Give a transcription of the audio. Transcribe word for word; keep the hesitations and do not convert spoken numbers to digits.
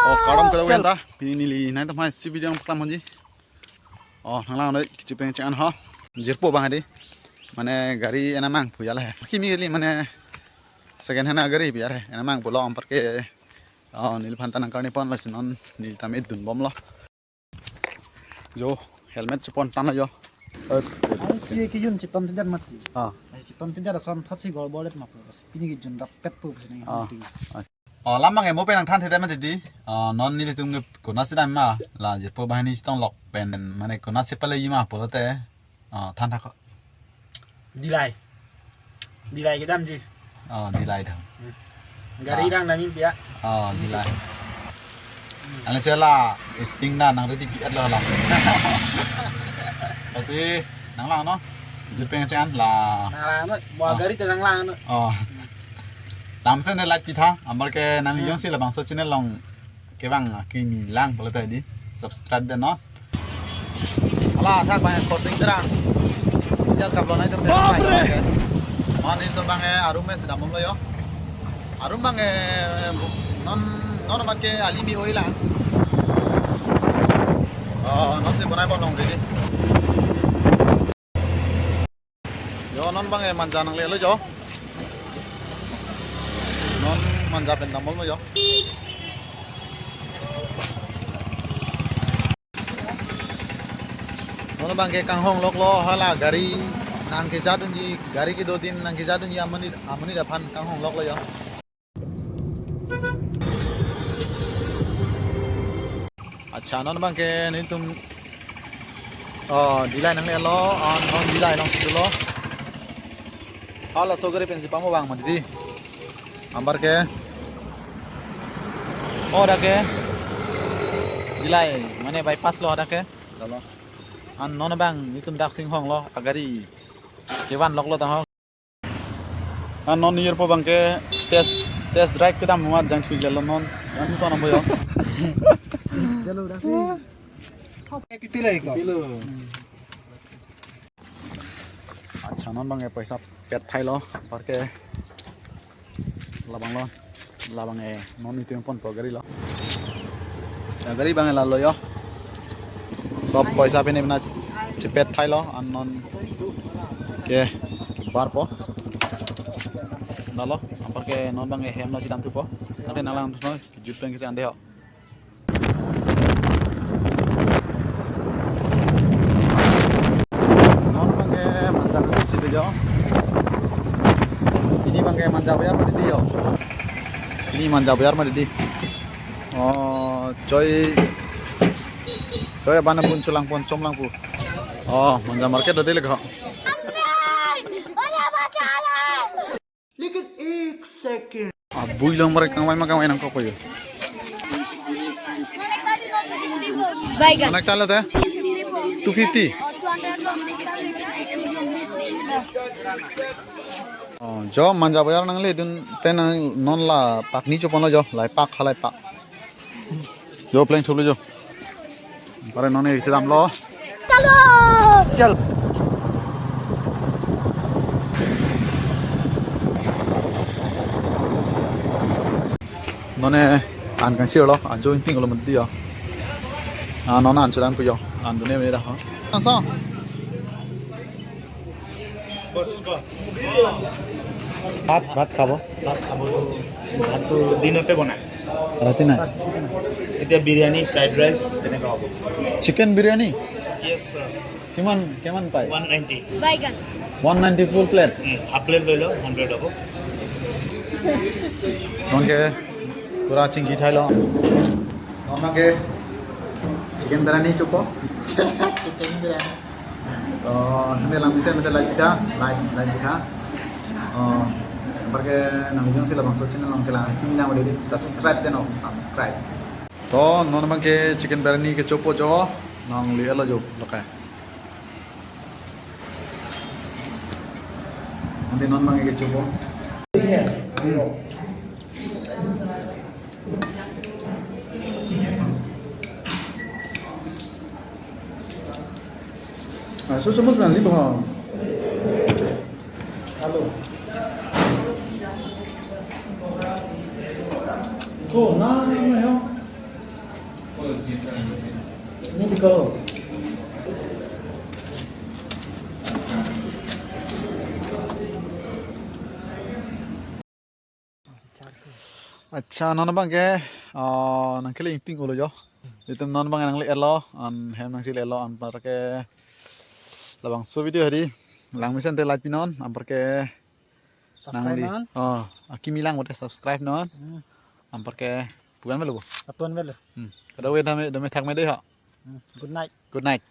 Oh, kardom kardom ta. Pini neli nangtum aphan si video paklang ponji. Oh, nanglang noi kichu pen chang ho. Jirpo abang hadi. Mane gari ena mang puya la hai. Kimi kali mane second hand gari biar hai. Ena mang pulo amparke. Oh, neliphan ta nangkarni pon lasi non neli tame dunbomlo. Jo, helmet chepon tanglo jo. Ari si kejun cheton tidak mati. Ah. Ai cheton tidak ason thasi gol bolet mapo. Pini kejun rapet po sini Ah. hunting. Ah. Oh, lam abang mo pen nangthan thedet mati di. Oh, non nelitum ke konatsi dam ma. La jirpo banghini chetong lok pen mane konatsi pale yima pulote. Oh, than thak. Dilai. Dilai kedamji. Oh, Dilai dam. Hmm. Gari Ah. dang namin pia. Oh, Dilai. Hmm. Ane sela sting na nang ready piat lo la. Lasi nanglang no. Jut peng chan la. Nanglang no. Buat Ah. gari te nanglang no. Oh. Lamsen ne like pitha, amparke nang Hmm. jongsi labangso channel along kevang kimi lang pulote di subscribe den no. Hala thak bang korsing terang. Jal kaplo nai tem Bapre! Man itu bang eh arum eh sedam lo yo. Arum bang eh non non amat ke alimi oi lang. Oh, non si bonai bonong ready. Jo non bang eh manja nanglelo jo. Non manja pen damlo jo. Non bang ke kanghong loklo hala gari nangkejadunji gari kedo adim nangkejadunji amonit amonit aphan kanghong loklo jo. Accha, non bang ke nelitum, oh, Dilai nanglelo, oh, non Dilai alongsi dolo. Hala so gari pensi pamo bang mati di. Amparke. Oh, dak ke. Dilai, mane bypass lo dak ke. Dolo. An non bang nelitum dak singhong lo, agari kevan loklo tang ho. An non jirpo bang ke test test drive kedam humat jang sui lelo non. Jang sui tonam boyo. Jalo dah sih. Pipilo iko. Pipilo. Accha non bang ke paisa pet thailo amparke labang lo. Labang eh non itu yang pon po gari lo. Ya, gari bang eh lalo yo. Sob paisa pine pina chepet thailo an non ke kebar po. Lalo amparke non bang eh hem lo chidam thupo. Ante nanglang thupo. Jut pen kese ande ho. Non bang ke manja nanglesi jo. Pini bang ke Manja Bazar mati di yo. Pini Manja Bazar mati di. Oh, choi. Choi abang bun chulang pon chomlang pu. Oh, Manja market do dele kho. Abui long marek kangvai ma kangvai nangkok koyo. Baigan. Anak tala ta? Two fifty. Oh, jo Manja Bazar nangledun pen nang non la pakni choponlo jo, lai pak halai pak. Jo pleng thuplo jo. Pare non eh chedamlo. Chalo. Chal. Non eh an kangsirlo, an jo ingting lo mati yo. Ah, non an chedam pu yo. An dune mene dah. Asa. ভাত, ভাত খাব। ভাত খাব। ভাতটো দিনতে বনায়। ৰাতি নাই? এতিয়া বিৰিয়ানী, ফ্ৰাইড ৰাইচ, তেনেকুৱা হ'ব। চিকেন বিৰিয়ানী? Yes, sir। কিমান, কিমান পায়? One ninety. বাইগান। One ninety full plate? Um, half plate লৈ লওক, হাণ্ড্ৰেড হ'ব। Nonke pura chingki thailo. Nonke chicken biryani chopo. Chicken biryani. Oh, hande lang bisa minta like kita, like, like kita. Oh, amparke nang jongsi labangso channel along kelang kimi nang udah di subscribe den, oh, subscribe. To non abang ke chicken biryani kechopo jo, nangli-etlo jo, lokai. Nanti non abang ke chopo. Hmm. Ah, so somos mandi po. Halo. To, na, na, na, Ini di ko. Accha, non abang ke, ah, nangkele ingting ulo jo. Itum non abang nangle-etlo, an hem nangchele-etlo, anparke labangso video hari langmesen te like pinon, anparke Subscribe nangli non. Oh, akimi lang bote subscribe non. Hmm. Anparke pu-an avelo bo. Pu-an avelo. Hmm. Kadokave dame, dame thakme dei ho. Hmm. Good night. Good night.